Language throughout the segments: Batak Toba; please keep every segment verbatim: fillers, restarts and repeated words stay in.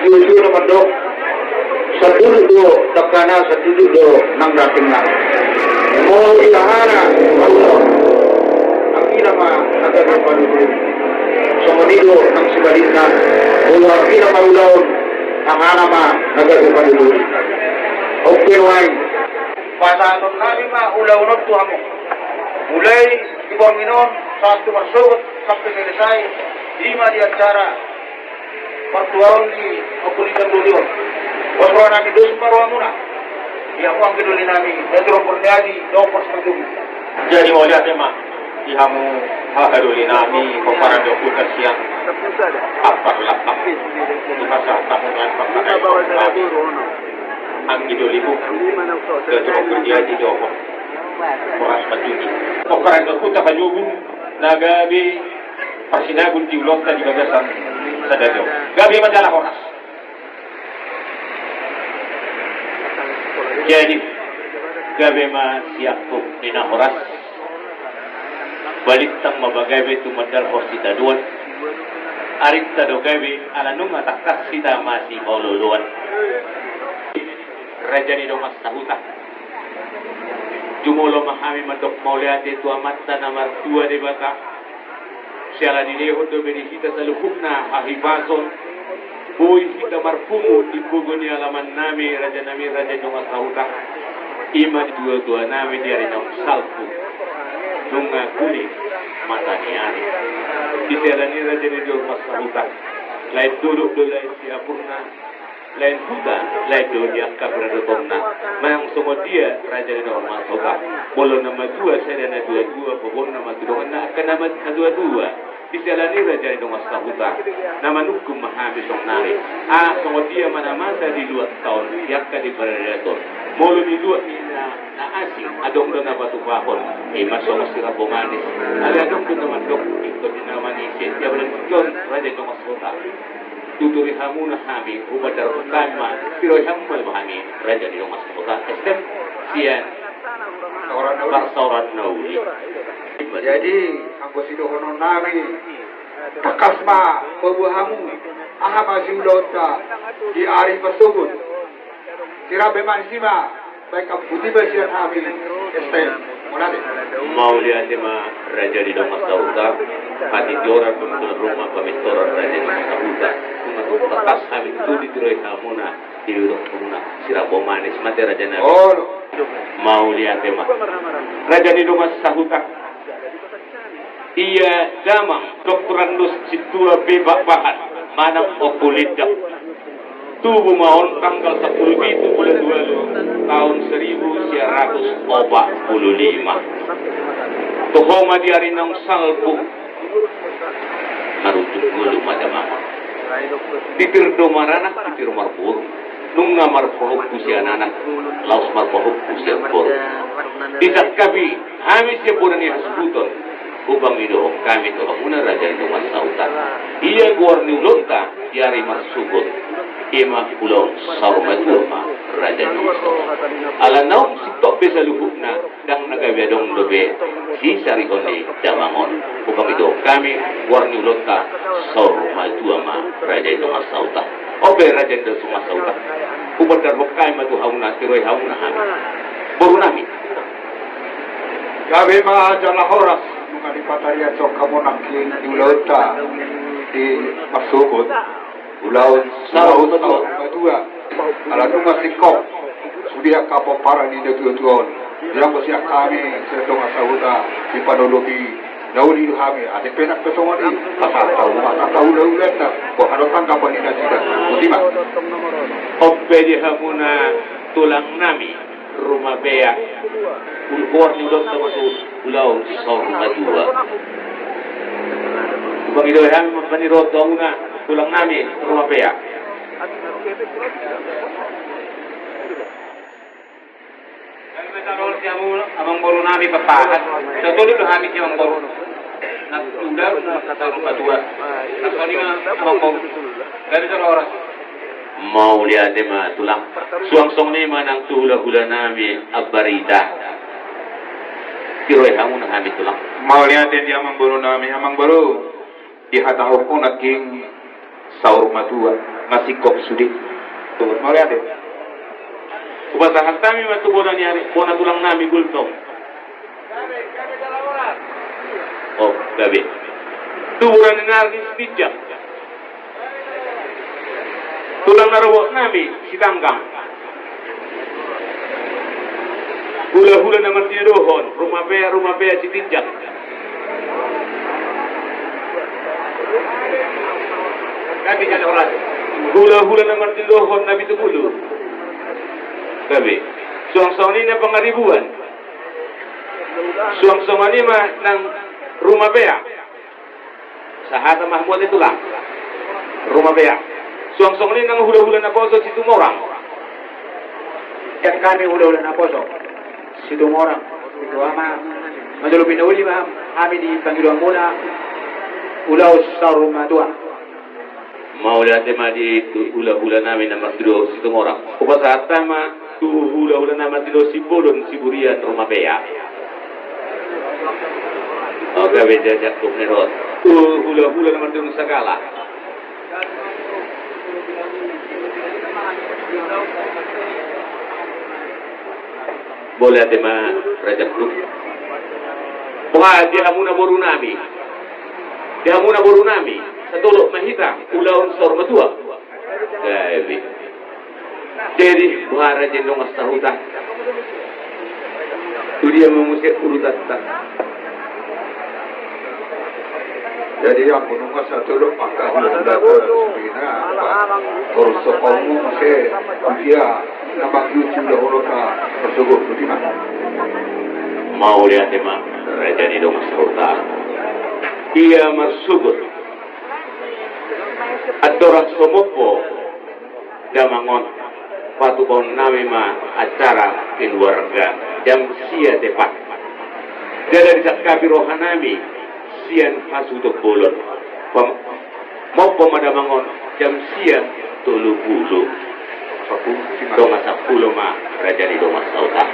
Tutu na mandok, sandulut do dangkana, sandulut do nang rantingna. Molo di aha na maula on, anggi nama na gabe panuturi. Songon i do nang sibalikna, molo anggi nama maula on, aha nama na gabe panuturi. Oke, wai. Pasahaton nami ma ulaon on tu hamu. Mulai di borngin on sahat tu marsogot sampe selesai, i ma di acara partuaon ni Ompu ni Doli on. Pos roha nami dos ma rohamuna. Di hamu anggi doli nami, Datu Rompor ni Aji dohot Pos Manjungi. Jadi mauliate ma di hamu haha doli nami, pomparan ni ompunta sian Ampar Lampang. Dipasahat hamu ma pangkataion nami. Anggi dolimu, Datu Rompor ni Aji dohot Pos Manjungi. Pomparan ni ompunta Hajobung na gabe parsinagon di ulaonta di bagasan sadari on. Gabe ma jala horas. Jadi, gabe ma siangkup ni na horas. Balintang ma bagabe tumandalhon sitadoan. Arinta do gabe ala nunga tangkas hita masipaolooloan. Raja ni dongan sahuta. Jumolo ma hami mandok mauliate tu Amanta na martua Debata. Siala dilehon dope di hita saluhutna hahipason, boi hita marpungu di pogu ni alaman nami, raja nami, raja ni dongan sahuta. I ma di tuatua nami di ari naung salpu, nunga guli mata ni ari. Di siala ni raja ni dongan sahuta, lain dolok do lain siapurna, lain huta, lain do di angka paradaratonna. Manang songon dia raja ni dongan sahuta, molo na matua sada na tuatua, pabonna ma tu donganna angka na ma-, na tuatua. Di siala ni raja ni dongan sahuta, na manungkun ma hami sonari. Ah, songon dia ma na masa di luatta on, di angka di paradaraton. Molo di luat ni na, na asing, adong do na patupahon. I ma songon sirabo manis. Alai adong do na mandok, ingkon di na manise, dia berani ingkon raja ni dongan sahuta. Tuturi hamuna hami, hupatarhon hami ma, tiroi hamu ma hami, raja ni dongan sahuta, S T M, sian parsaoran na uli. Jadi, anggo sidohonon nami, tangkas ma paboa hamu, aha ma siulaonta di ari parsogot. Sirap be manisi ma, baik kaputi ba sian hami, S T M, mauliate. Mauliate ma raja ni dongan sahuta, patitioran pamitoran rumah, pamitoran raja ni dongan sahuta. Cuma tu tangkas hami tu ditiroi hamuna, diudok hamuna, sirabo manis mate raja nami. Oh. Mauliate ma. Raja ni dongan sahuta. Ia damang doktorandus sintua pe bakbahan manang Ompu Linda. Tubu ma on tanggal sampulu pitu bulan ualu taon saribu sia ratus opat pulu lima. Toho ma di ari naung salpu. Marujung ngolu ma damang on. Titir do maranak, titir marboru. Nunga marpahompu sian anak, laos marpahompu sian boru. Disangkapi hami sian bona ni hasuhuton, hupangidohon hami tu hamuna raja ni dongan sahuta. Ia goar ni ulaonta di ari marsogot, i ma ulaon saur matua ma raja ni dongan sahuta. Ala naung sintop be saluhutna, ndang na gabe adong dope sisarihon ni damang on. Hupangidohon hami goar ni ulaonta saur matua ma raja ni dongan sahuta. On pe raja ni dongan sahuta, hupatarhon hami ma tu hamuna, tiroi hamuna hami, boru nami. Gabe ma jala horas, nunga dipatariashon hamu nangkin di ulaonta di marsogot. Ulaon saur matua. Ala nunga singkop sude angka pomparan ni natuatua on. Bilang bosian hami sian dongan sahuta, sipanolopi na uli do hami, ate pe nang pe songon i. Pasahat hamu ma angka hulahulanta, boha do tanggapan ni nasida. Botima. On pe di hamuna tulang nami. Rumapea. Ul-, goar ni ulaonta ma tu ulaon saur matua. Hupangido hami ma pangidoan tu hamuna tulang nami Rumapea. Hami ma taruhon sian hamu amangboru nami papahat. Sotolu do hami sian amangboru. Na tulang na saur matua. Na songon i ma amangboru. Gabe jala horas. Mauliate ma tulang. Suang songon i ma nang tu hulahula nami Ambarita. Tiroi hamu nang hami tulang. Mauliate di amangboru nami, amangboru. Dihatahononku nangkin saur matua. Masingkop sude. Tuh, mauliate. Hupasahat hami ma tu bona ni ari, bona tulang nami Gultom. Oh, gabe. Tu bona ni ari Sitinjak. Tulang na robot nami Sitanggang. Hulahula na martinodohon Rumapea, Rumapea Sitinjak. Hulahula na martinodohon Napitupulu. Gabe. Suang songon i na Pangaribuan. Suang songon i ma nang Rumapea. Sahata ma hamu ate tulang. Rumapea. Suang songon i nang hulahula naposo Situmorang. Sian hami hulahula naposo Situmorang. Itu ama. Manjalo pinauli ma hami di pangidoanmuna. Ulaon saur matua. Mauliate ma di tu hulahula nami na martinodohon Situmorang. Hupasahat hami ma tu hulahula na martinodohon Simbolon Siburian Rumapea. O, gabe jajak tuk ni rot. Tu hulahula na martinodohon Sagala. Mauliate ma raja tuk. Boha di hamuna boru nami. Di hamuna boru nami. Satolop ma hita ulaon saur matua. Gabe. Jadi, boha raja ni dongan sahuta. Tu dia ma muse urutanta. Jadi, ampun, nunga satolop angka hulahula na suhina, apa? Torus sokonmu muse, dia na manggiut sudah hulahula marsogot tu dia. Mauliate ma, raja ni dongan sahuta. Ia marsogot. Andorang so mompo damang on, patupaon nami ma acara keluarga jam sia tepat. Jala disangkapi roha nami sian hasuhuton bolon. Pam-, mompo ma damang on jam sia tolu pulu. Dongan sampulu ma raja ni dongan sahuta.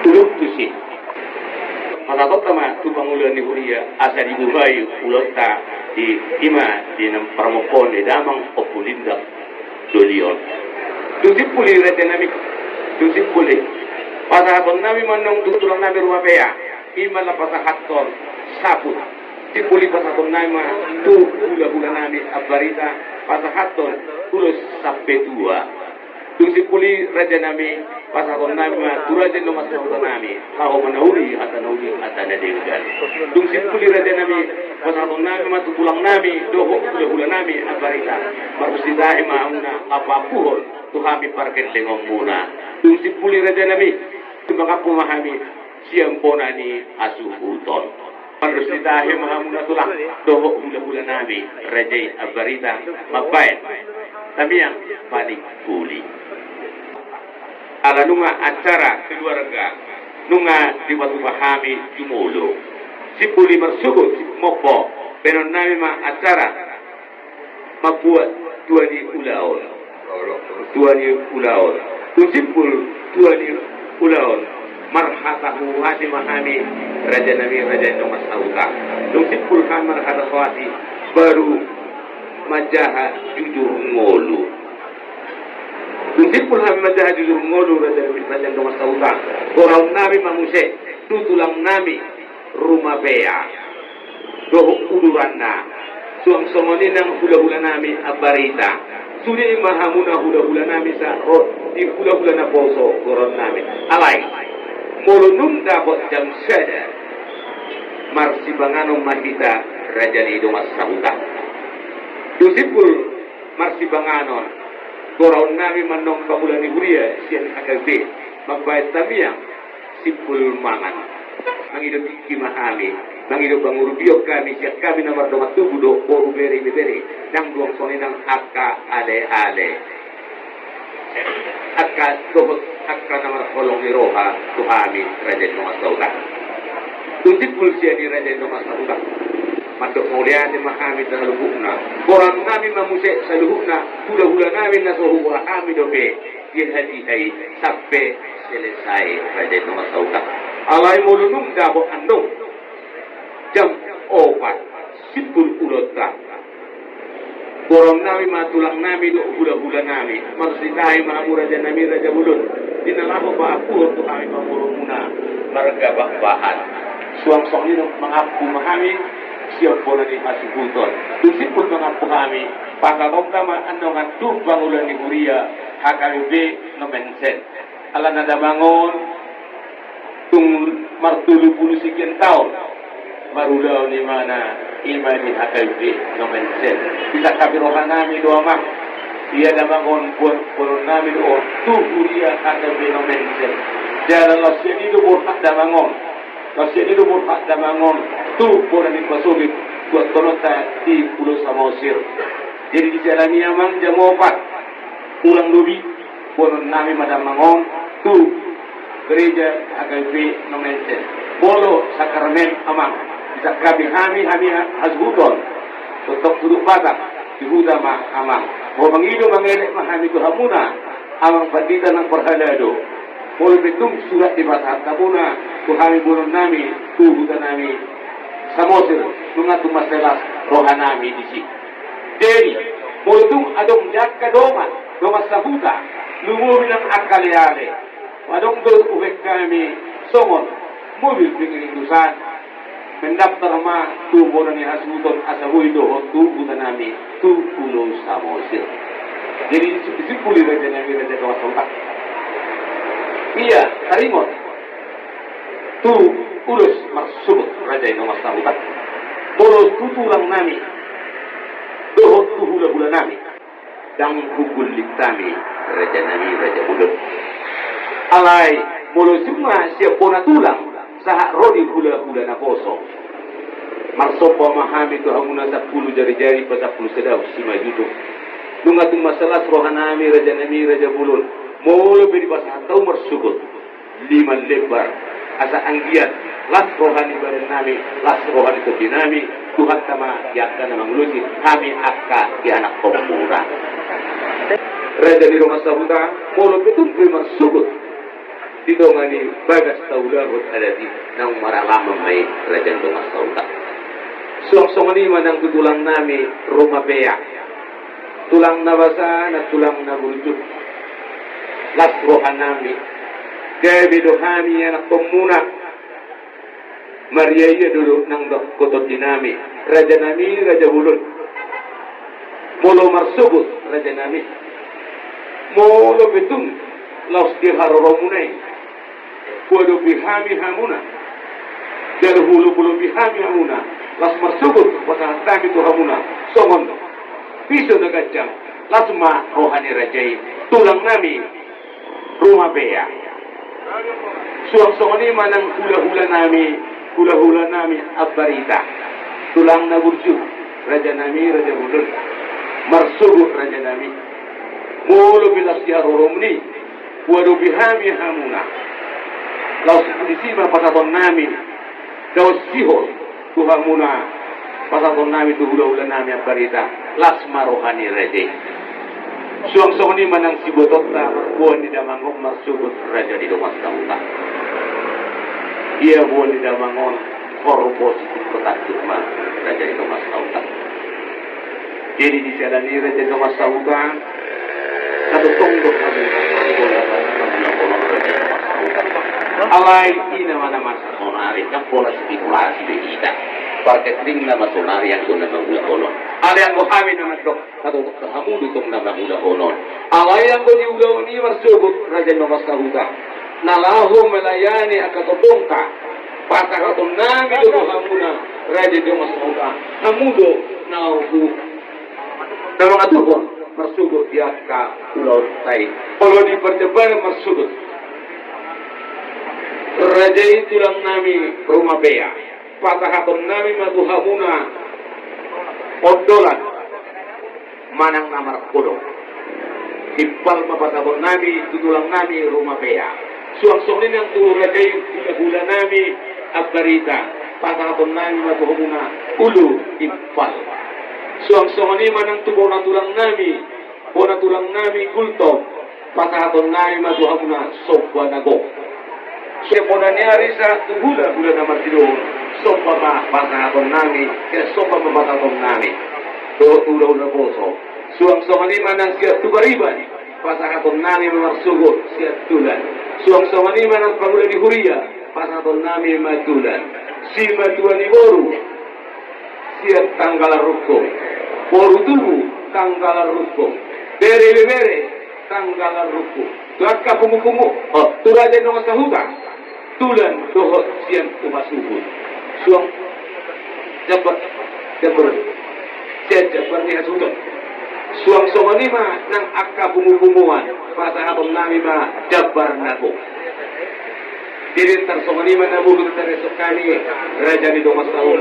Tulung tusi. Pasahatonta ma tu pangula ni huria asa dibuhai ulaonta di ima di na parmompoon ni damang Ompu Linda doli on. Dung simpul i raja nami, dung simpul i. Pasahaton nami ma nang tu tulang nami Rumapea, ima na pasahathon saput. Simpul i pasahaton nami ma tu hulahula nami Ambarita, pasahathon ulos sampe tua. Dung simpul i raja nami, pasahaton nami ma tu raja ni dongan sahuta nami, laho manauli hata na uli hata na denggan. Dung simpul i raja nami, pasahaton nami ma tu tulang nami dohot hulahula nami Ambarita, marhusitahi ma hamuna laho paampuhon tu hami pargellengonmuna. Dung simpul i raja nami, tu mangampu ma hami sian bona ni hasuhuton. Mandos ni tahe ma hamuna tulang dohot hulahula nami raja i Ambarita mambaen tamiang paning puli. Ala nunga acara keluarga nunga dipatupa hami jumolo. Simpul i marsogot, mompo baenon nami ma acara mambuat tua ni ulaon. Tua ni ulaon. Dung simpul tua ni ulaon, marhata huhasi ma hami raja nami raja ni dongan sahuta. Dung simpul hami marhata huhasi, baru manjaha jujur ngolu. Dung simpul hami manjaha jujur ngolu raja nami raja ni dongan sahuta, goraon nami ma muse tu tulang nami Rumapea dohot uduranna. Suang songon i nang hulahula nami Ambarita. Sude ma hamuna hulahula nami sa ro di hulahula naposo goraon nami. Alai molo nunga dapot jam sada, marsipanganon ma hita raja ni dongan sahuta. Dung simpul marsipanganon, goraon nami ma nang pangula ni huria sian H K B mambaen tamiang. Simpul mangan. Mangido tingki ma hami, mangido pangurupion hami sian hami na mardongan tubu dohot boru, bere, ibebere, nang suang songon i nang angka aleale, angka dohot angka na marholong ni roha tu hami raja ni dongan sahuta. Dung simpul sian i raja ni dongan sahuta, mandok mauliate ma hami saluhutna. Goraon nami ma muse saluhutna hulahula nami na so huboan hami dope di hatiha i sampe selesai raja ni dongan sahuta. Alai molo nunga dapot andong jam opat, simpul ulaonta. Boronnami ma tulangnami dohot hulahulanami, marsitai ma hamu rajanami raja bolon, di na laho paampuhon tu hami pamoruonmuna marga Pakpahan. Suang songon i do mangampu ma hami sian bona ni hasuhuton. Dung simpul mangampu hami, pasahatonta ma annon tu pangula ni huria H K B P Nomensen. Alana damang on tung martolu pulu sekian taon marulaon imana, ima ni H K B P Nomensen. Disangkapi rohanami do amang, ia damang on buat boronnami do on tu huria H K B P Nomensen. Jala laos sian i do borhat damang on, laos sian i do borhat damang on tu bona ni pasogit buat tononta di Pulo Samosir. Jadi di siala ni i amang, jam opat ulang lobi boanonnami ma damang on tu gereja H K B P Nomensen. Molo sakramen amang, disangkapi hami, hami ha-, hasuhuton, tongtong tutu Batak, di huta ma amang. Molo mangido mangelek ma hami tu hamuna amang pandita nang parhalado, molo pe tung surat dipasahat hamuna tu hami boanonnami tu hutanami Samosir, nunga tung mansai las rohanami disi. Jadi molo tung adong di angka dongan, dongan sahuta, lumobi nang angka aleale, adong do ubaen hami songon mobil pengiriman, mendaftar ma tu bona ni hasuhuton asa boi dohot tu hutanami tu Pulo Samosir. Jadi simpul i rajanami raja dongan sahuta. Ia taringot tu ulos marsogot raja ni dongan sahuta, molo tu tulangnami dohot tu hulahulanami, ndang hugullit hami rajanami raja bolon. Alai molo jumma sian bona tulang sahat ro di hulahula naposo, marsomba ma hami tu hamuna sampulu jarijari pasampulu sadao simanjujung. Nunga tung mansai las rohanami rajanami raja bolon, molo pe dipasahat hamu marsogot lima lembar, asa anggiat las roha ni badannami, las roha ni tondinami, Tuhanta ma i angka na mangulosi hami angka ianakhonmuna. Raja ni dongan sahuta, molo pe tung pe marsogot di tonga ni bagas taulahon adat i, naung maralaman ma i raja ni dongan sahuta. Suang songon i ma nang tu tulangnami Rumapea, tulang na basa, na tulang na burju. Las rohanami, gabe do hami ianakhonmuna. Mariaia do nang dohot tondinami, rajanami raja bolon. Molo marsogot rajanami, molo pe tung laos di haroromuna i huadopi hami hamuna, jala hulobilobi hami hamuna, laos marsogot pasahat hami tu hamuna songon piso na ganjang, las ma roha ni raja i, tulangnami Rumapea. Suang songon i ma nang hulahulanami, hulahulanami Ambarita, tulang na burju, rajanami raja bolon. Marsogot rajanami, molo pe las di haroromuna i huadopi hami hamuna, laos disi ma pasahatonnami, daos sihol tu hamuna, pasahatonnami tu hulahulanami Ambarita, las ma roha ni raja i. Suang songon i ma nang sibotonta, boan ni damang on marsogot raja ni dongan sahuta. Ia boan ni damang on horbo sitik kotak ma raja ni dongan sahuta. Jadi di siala ni i raja ni dongan sahuta, na tongtong do hamu na marbola mangulahon raja ni dongan sahuta. Alai i nama na masa sonari, ndang pola spekulasi be hita. Parketling nama sonari anggo na mangulahon. Alai anggo hami na mandok, na tongtong hamu do tong na mangulahon. Alai anggo di ulaon i marsogot raja ni dongan sahuta, na laho melayani angka tondongta, pasahatonnami do tu hamuna raja ni dongan sahuta. Hamu do na hu na mangaturhon marsogot di angka ulaonta i. Olo di parjambaran marsogot, raja i tulangnami Rumapea, pasahatonnami ma tu hamuna ondolan manang na marhodong. Timpal ma pasahatonnami tu tulangnami Rumapea. Suang songon i nang tu raja i hulahulanami Ambarita, pasahatonnami ma tu hamuna ulu timpal. Suang songon i ma nang tu bona tulangnami, bona tulangnami Gultom, pasahatonnami ma tu hamuna somba na gok. Sian bona ni ari sahat tu hulahula na martinodohon, somba ma pasahatonnami, sian somba ma pasahatonnami. dohot hulahula poso. Suang songon i ma nang sian tu pariban, pasahaton nami ma marsogot sian tulan. Suang songon i ma nang pangula ni huria, pasahaton nami ma tulan. Simatua ni boru sian tanggalan rungkung, boru tubu tanggalan rungkung, bere ibebere tanggalan rungkung. Tu angka pungupungu, oh, tu raja ni dongan sahuta, tulan dohot sian upa suhut. Suang jambar, jambar, sian jambar ni hasuhuton. Suang songon i ma nang angka pungupunguan, pasahaton nami ma jambar na gok. Jadi tarsongon i ma na boi taresap hami, raja ni dongan sahuta.